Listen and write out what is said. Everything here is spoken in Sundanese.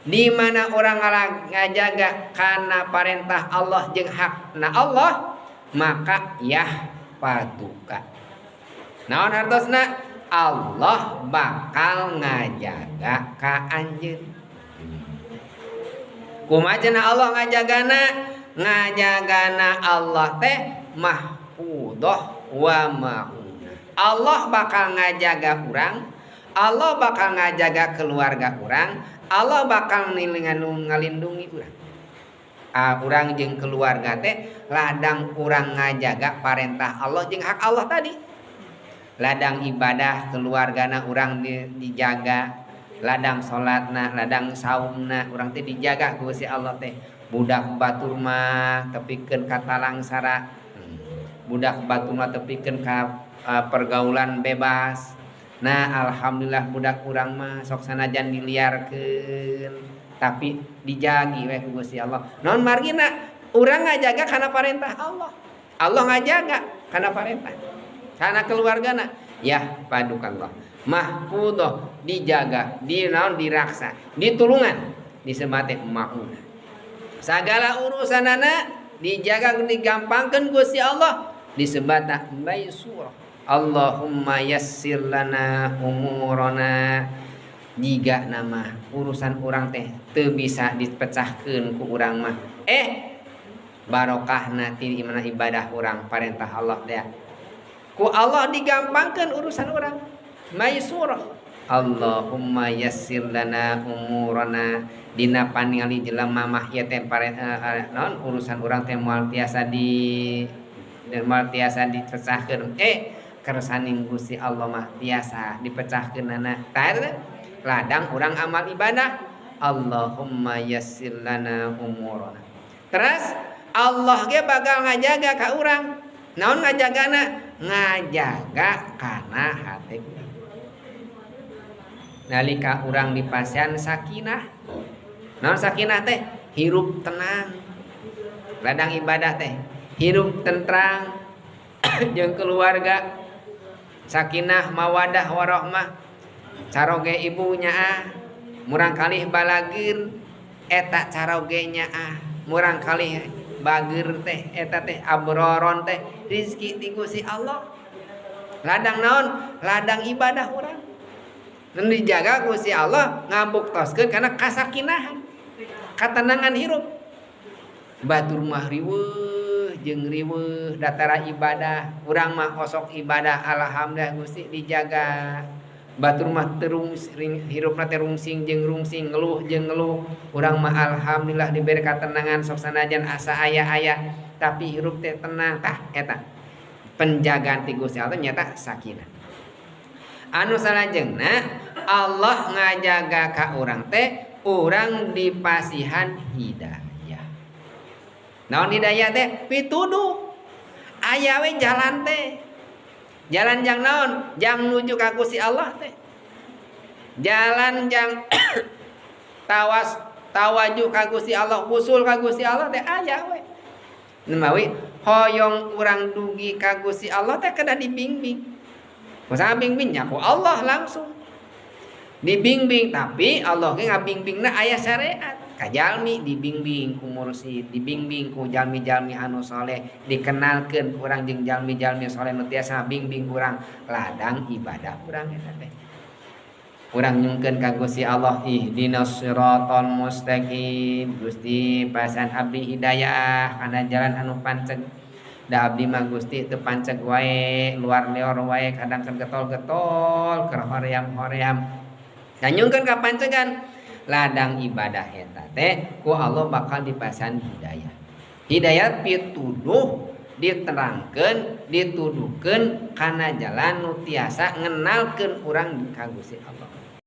Di mana urang ngajaga kana parentah Allah jeung hakna Allah, maka yahfaduka. Naon artosna? Allah bakal ngajaga ka anjeun. Kumaha cenah Allah ngajagana? Ngajagana Allah teh mahfudzah wa maunah. Allah bakal ngajaga urang, Allah bakal ngajaga keluarga urang, Allah bakal ngalindungi urang. Urang jeung keluarga teh ladang urang ngajaga parentah Allah jeung hak Allah tadi. Ladang ibadah keluargana urang dijaga, ladang salatna, ladang saumna urang teh dijaga ku Gusti Allah teh. Budak batur mah tepikeun ka talangsara, budak batur mah tepikeun ka pergaulan bebas. Nah alhamdulillah budak urang mah sok sanajan diliarkeun tapi dijagi we ku Gusti Allah. Naon margina? Urang ngajaga kana parentah Allah. Allah ngajaga kana parentah. Kana keluargana ya padukallah. Mahfudzah dijaga, di naon diraksa, ditulungan, disemate mauna. Sagala urusanana dijaga digampangkeun Gusti Allah disebata maisurah. Allahumma yassir lana umurana. Jiga nama urusan urang teh teu bisa dipecahkeun ku urang mah. Barokahna ti imana ibadah urang parentah Allah teh. Ku Allah digampangkeun urusan urang. Maisurah. Allahumma yassir lana umurana. Dina paningali jelema mah ieu teh naon urusan urang teh moal tiasa di moal tiasa dipecahkeun. Kersaning Gusti Allah mah tiasa dipecahkeunana. Tah eta ladang urang amal ibadah. Allahumma yassir lana umurana. Terus Allah ge bakal ngajaga ka urang. Naon ngajagana? Ngajaga kana hate urang. Nalika urang dipasihan sakinah. Naon sakinah teh? Hirup tenang. Ladang ibadah teh hirup tentrang jeung keluarga. Sakinah mawadah warahmah. Caroge ibu nyaah murang kalih balagir eta caroge nyaah murang kalih bageur teh eta teh abroron teh rizki ti Gusti Allah. Ladang naon? Ladang ibadah urang. Nu dijaga Gusti Allah ngabuktoskeun kana kasakinahan, katenangan hirup. Batur mah riweuh jeung riweuh datara ibadah, urang mah osok ibadah alhamdulillah Gusti dijaga. Batur mah terung hirupna teh rungsing jeung rungsing, ngeluh jeung ngeluh. Urang mah alhamdulillah diberi katenangan sok sanajan asa aya-aya tapi hirup teh tenang. Tah eta penjagaan ti Gusti Allah nyata sakinah. Anu salajengna Allah ngajaga ka urang teh urang dipasihan hidayah. Naon hidayah teh? Pituduh. Aya we jalan teh. Jalan jang naon? Jang nuju ka Gusti Allah teh. Jalan jang tawas tawajuh ka Gusti Allah, usul ka Gusti Allah teh aya we. Nemawi hoyong urang dugi ka Gusti Allah teh kedah dibimbing. Kusaha bimbingnya? Ku Allah langsung. Dibimbing tapi Allah ge ngabingmbingna aya syariat. Kajalmi dibimbing ku mursyid, dibimbing ku jalmi-jalmi anu soleh, dikenalkeun ku urang jeung jalmi-jalmi soleh nu tiasa bimbing urang ladang ibadah urang eta teh. Urang nyungkeun ka Gusti Allah ihdinas siratal mustaqim. Gusti pasan abdi hidayah kana jalan anu panceg. Da abdi mah Gusti teu panceg wae, luar lior wae, kadang kan getol-getol, keur hoream-hoream. Da nyungkeun ka pancegan ladang ibadah eta teh ku Allah bakal dipasan hidayah. Hidayah pituduh diterangkeun, dituduhkeun kana jalan nu tiasa ngenalkeun urang ka Gusti Allah.